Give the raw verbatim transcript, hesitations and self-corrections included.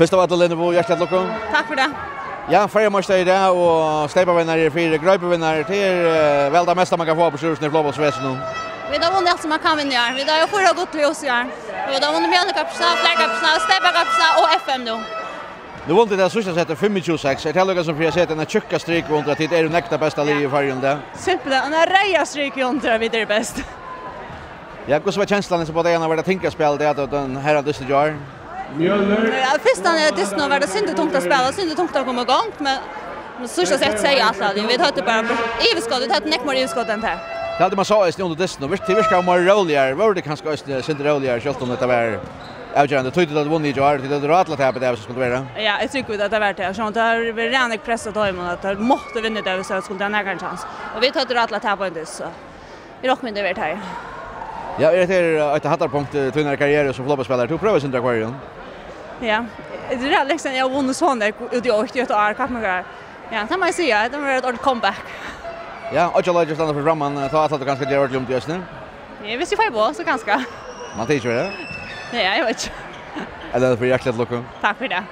Fyrst av alt, Lene Bo, hjartaliga til lukku. Takk fyri tað. Ja, føroyameistari í dag, og steypavinnarar fyri, greipvinnari. Tað er, eh, væl tað mesta, man kann fáa á Suðuroynni í flopphoppsvesinum. Vit hava vunnið alt sum man kann vinna í ár. Vit hava fýra gull í hús í ár. Og vit hava vunnið Mjølnerkappingina, Fleiri kappingina, Steypakappingina og F M nú. Nú vunnu tit tað síðsta settið fimmogtjúgu seks. Er tað líka sum fyri at seta eina tjúkka strik undir, at tit eru nógv tað besta liðið í Føroyum í dag? Simpelthen, ein reyð strik undir, at vit eru best. Ja, hvussu var kenslan hesar báðar dagarnar? Var tað tyngri at spæla tað, at tann her dystin í gjár? Ja, fyrst hann er dyst nú, var tað sindur tungt at spæla, sindur tungt at koma í gongd, men, men síðsta sett segði alt, at vit høvdu bara yvirskot, vit høvdu nógv meira yvirskot enn tær. Tað haldi man sá eisini undir dystin, og virk-, tað virkar meira róligari. Vóru tað kanska eisini sindur róligari, sjálvt um hetta var avgerandi? Tí tit høvdu vunnið í gjár, tit høvdu ráð til at tapa tað, hvis tað skuldi vera. Ja, eg trúgvi, at tað var tað. Sjálvt tað hevur verið ræðuligt press á teimum, at teir máttu vinna tað, hvis tað skuldi hava nakran kjans. Og vit høvdu ráð til at tapa ein dyst, so. Eg rokni við, tað verður tað. Ja, er hetta her eitt hæddarpunkt, eh, tínari karrieru sum flopphoppsspælari? Tú prøvar sindur av hvørjum. Ja, tað er leingi síðan eg havi vunnið so nógv út í eitt, í eitt ár, kappingar. Ja, tað má eg siga, tað verður eitt ordiligt comeback. Ja, Oyggjarleikir standa fyri framman, eh, tá ætlar tú kanska at gera ordiligt um tað eisini? Ja, hvis eg fái boð, so kanska. Man tykir ikki vera? Ja, eg veit ikki. Ella fyri hjartaliga til lukku. Takk fyri tað.